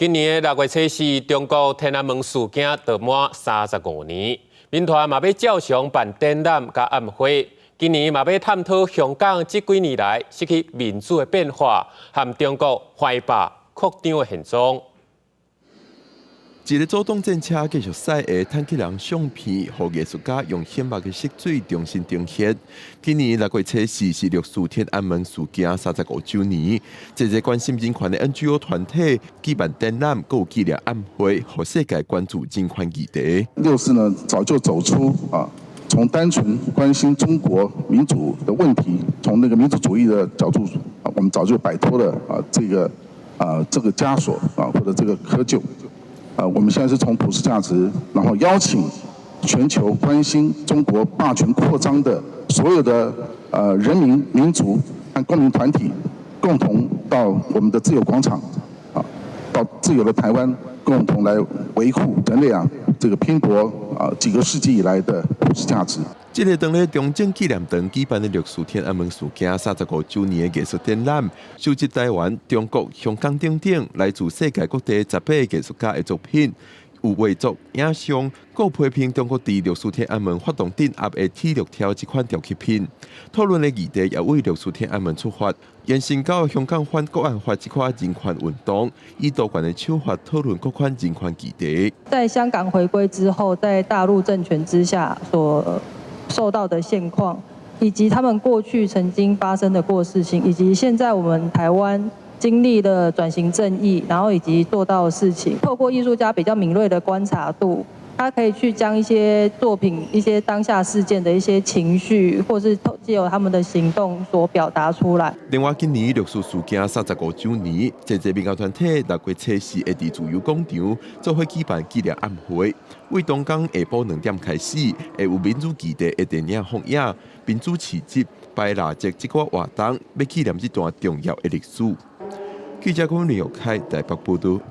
今年的6月初四，中國天安門事件就滿35年，民團嘛欲照常辦展覽佮暗會。今年嘛欲探討香港這幾年來失去民主的變化，和中國橫霸擴張的現狀。一个阻擋戰車繼續駛的坦克人相片，予藝術家用顯目的色水重新呈現。今年六月初四是六四天安門事件35週年，濟濟關心人權的 NGO 團體舉辦展覽，閣有紀念暗會，予世界關注人權議題。六四呢，早就走出啊，從單純關心中國民主的問題，從那個民主主義的角度啊，我們早就擺脫了啊這個枷鎖啊，或者這個窠臼。啊，我們現在是從普世價值，然後邀請全球關心中國霸權擴張的所有的人民、民族和公民團體，共同到我們的自由廣場，啊，到自由的台灣，共同來維護人類啊這個拼搏啊幾個世紀以來的普世價值。這个佇咧中正紀念堂舉辦的六四天安門事件35週年的藝術展覽，收集台灣、中國、香港等等來自世界各地18個藝術家的作品，有畫作、影像，閣批評中國佇六四天安門發動鎮壓的鐵鏈條這款雕刻品。討論的議題也為六四天安門出發，延伸到香港反國安法這款人權運動，以多元的手法討論各款人權議題。在香港回歸之後，在大陸政權之下所受到的現況，以及他們過去曾經發生的過事情，以及現在我們台灣經歷了轉型正義，然後以及做到的事情，透過藝術家比較敏銳的觀察度，他可以去將一些作品、一些當下事件的一些情緒，或是藉由他們的行動所表達出來。另外，今年六四事件35週年，濟濟民間團體六月初四會佇自由廣場做伙舉辦紀念暗會，為當工下晡2點開始，會有民主基地的電影放映、民主市集、擺蠟燭這個活動，欲紀念這段重要的歷史。記者郭林友開台北報道。